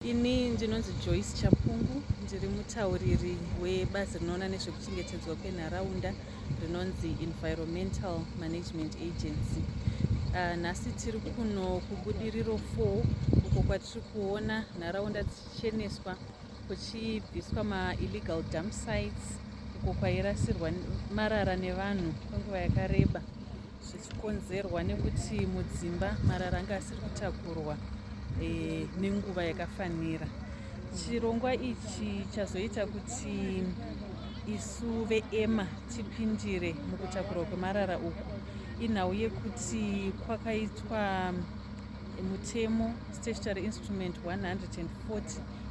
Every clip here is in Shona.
Ini ndinonzi Joyce Chapungu, ndiri mutauriri webazi rinoona nezvekuchengetedzwa kwenharaunda rinonzi Environmental Management Agency. Nhasi tiri kuno kuBudiriro 4 uko kwatiri kuona nharaunda dzichicheneswa kuchibviswa maillegal dump sites uko kwairasirwa marara nevanhu kwenguva yakareba. Zvichikonzerwa nekuti mudzimba marara anga asiri kutakurwa nenguva yakafanira. Chirongwa ichi chazoita kuti isu veEMA tipindire mukutakurwa kwemarara uku inhau yekuti kwakaitwa mutemo Statutory Instrument 140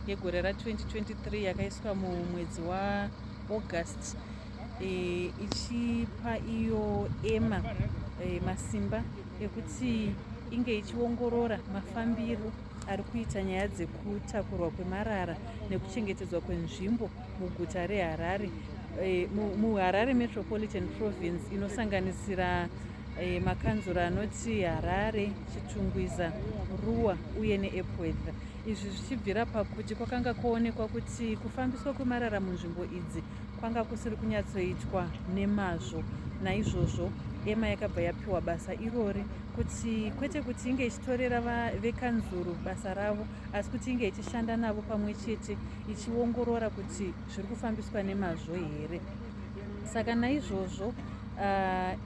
yegore ra2023 yakaiswa mumwedzi waAugust ichipa iyo EMA masimba ekuti inge ichiongorora mafambiro ari kuita nyaya dzekutakurwa kwemarara nekuchengetedzwa kwenzvimbo muguta reHarare, muHarare Metropolitan Province inosanganisira makanzuro anoti Harare, Chitungwiza, Ruwa uye neEpworth. Izvi zvichibvira pakuti kwakanga kuonekwa kuti kufambiswa kwemarara munzvimbo idzi kwanga kusiri kunyatsoitwa nemazvo. Naizvozvo EMA yakabva yapiwa basa irori kuti kwete kuti inge ichitorera vekanzuru basa ravo, asi kuti inge ichishanda navo pamwe chete ichiongorora kuti zviri kufambiswa nemazvo here. Saka naizvozvo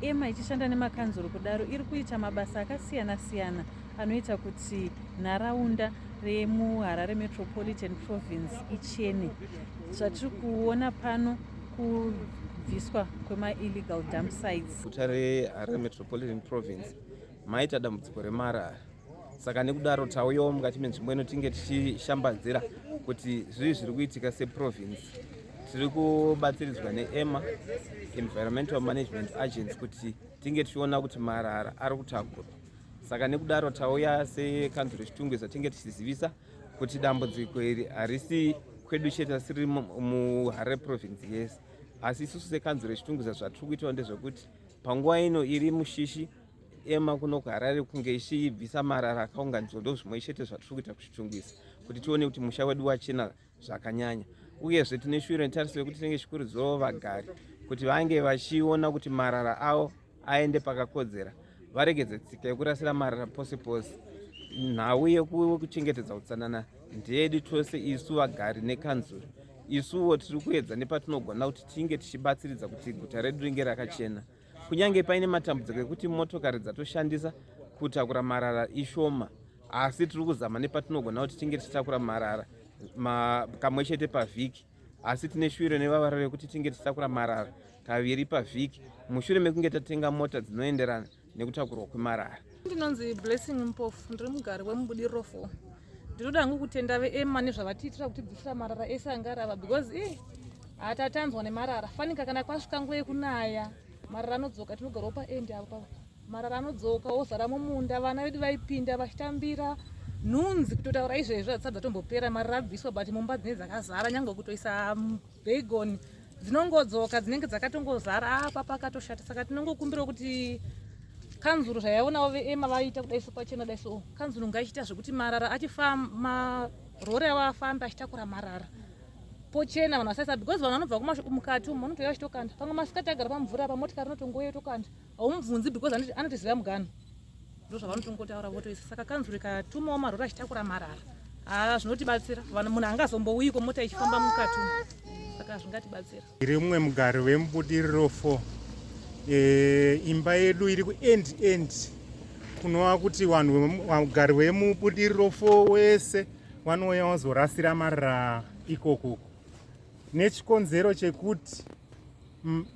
EMA ichishanda nemakanzuru kudaro iri kuita mabasa akasiyana siyana anoita kuti nharaunda remuHarare Metropolitan Province ichene. Zvatiri kuona pano kubviswa kwemaillegal dump sites. Guta reHarare Metropolitan Province maita dambudziko remarara, saka nekudaro tauyawo mukati menzvimbo ino tinge tichishambadzira kuti zvii zviri kuitika seprovince. Tiri kubatsiridzwa neEMA, Environmental Management Agency, kuti tinge tichiona kuti marara ari kutakurwa. Saka nekudaro tauya sekanzuro yeChitungwiza tinge tichizivisa kuti dambudziko iri harisi kwedu chete, asi riri muHarare province yese. Asi isusu sekanzuro yeChitungwiza zvatiri kuitawo ndezvekuti panguva ino iri mushishi EMA kuno kuHarare kunge ichibvisa marara akaunganidzwa, ndo zvimwe chete zvatiri kuita kuChitungwiza kuti tione kuti musha wedu wachena zvakanyanya. Uyezve tine shuwiro netariso yekuti tinenge tichikurudzirawo vagari kuti vange vachiona kuti marara avo aende pakakodzera, varegedze tsika yekurasira marara pose pose. Nhau yekuchengetedza utsanana ndeyedu tose isu vagari nekanzuro. Isuwo tiri kuedza nepatinogona kuti tinge tichibatsiridza kuti guta redu ringe rakachena, kunyange paine matambudziko ekuti motokari dzatoshandisa kutakura marara ishoma, asi tiri kuzama nepatinogona kuti tinge tichitakura marara kamwe chete pavhiki. Asi tine shuwiro nevavariro yekuti tinge tichitakura marara kaviri pavhiki mushure mekunge tatenga mota dzinoenderana nekutakurwa kwemarara. Ndinonzi Blessing Mpofu, ndiri mugari wemuBudiriro 4. Ndinoda hangu kutenda veEMA nezvavatiitira kutibvisira marara ese anga arava, because ii hatatanzwa nemarara. Fanika kana kwasvika nguva yekunaya, marara anodzoka. Tinogarawo paendi apo, marara anodzoka ozara mumunda. Vana vedu vaipinda vachitambira nhunzi. Kutotaura izvezvo hadzisati dzatombopera. Marara abviswa, but mumba dzinenge dzakazara, nyange kutoisa Baygon dzinongodzoka, dzinenge dzakatongozara. Apa pakatoshata, saka tinongokumbirawo kuti kanzuro zvayaonawo veEMA vaita kudai so pachena dai so, kanzuro ngaichiita zvekuti marara achifamba, marori avo afambe achitakura marara pochena, vanhu vasaisa, because vanhu vanobva mukati umu vanotouya vachitokanda. Pamwe masikati agara pamvura apa, motikari inotongouya tokanda, haumubvunzi because anotoziva mugano, ndo zvavanotongotaura votoisa. Saka kanzuro ikatumawo marori achitakura marara, haa, zvinotibatsira. Munhu angazombouyi mota ichifamba mukati umu, saka zvingatibatsira. Ndiri mumwe mugari wemuBudiriro 4. Imba yedu iri kuend end, kunova kuti vanhu vagari vemuBudiriro 4 wese vanouya vazorasira marara ikokoko, nechikonzero chekuti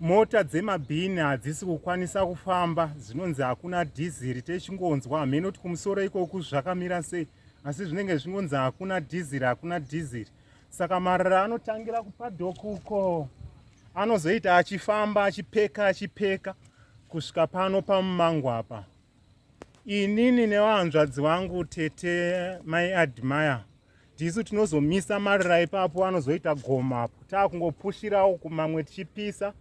mota dzemabhini hadzisi kukwanisa kufamba. Zvinonzi hakuna dhiziri. Techingonzwa, hamene kuti kumusoro ikoku zvakamira sei, asi zvinenge zvingonzi hakuna dhiziri, hakuna dhiziri. Saka marara anotangira kupaddock uko, anozoita achifamba, achipeka, achipeka kusvika pano pamumango apa. Inini nevahanzvadzi vangu, tete mai Admire, tisu tinozomisa marara ipapo. Anozoita goma apo, taakungopushirawo kumamwe tichipisa.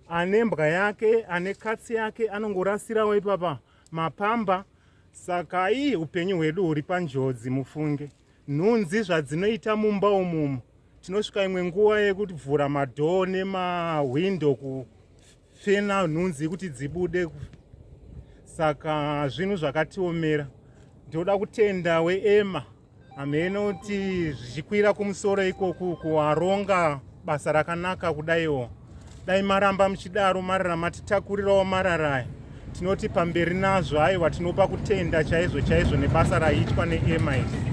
Ane mbwa yake, ane katsi yake, anongorasirawo ipapa mapamba. Saka ii upenyu hwedu huri panjodzi, mufunge. Nhunzi zvadzinoita mumba umumu, tinosvika imwe nguva yekuvhura madhoo nemahwindo kufena nhunzi kuti dzibude, saka zvinhu zvakatiomera. Ndinoda kutenda weEMA, hameno kuti zvichikwira kumusoro ikoku kuwaronga basa rakanaka kudaiwo. Dai maramba muchidaro, marara matitakurirawo marara aya, tinoti pamberi nazvo. Aiwa, tinopa kutenda chaizvo chaizvo nebasa raitwa neEMA iri.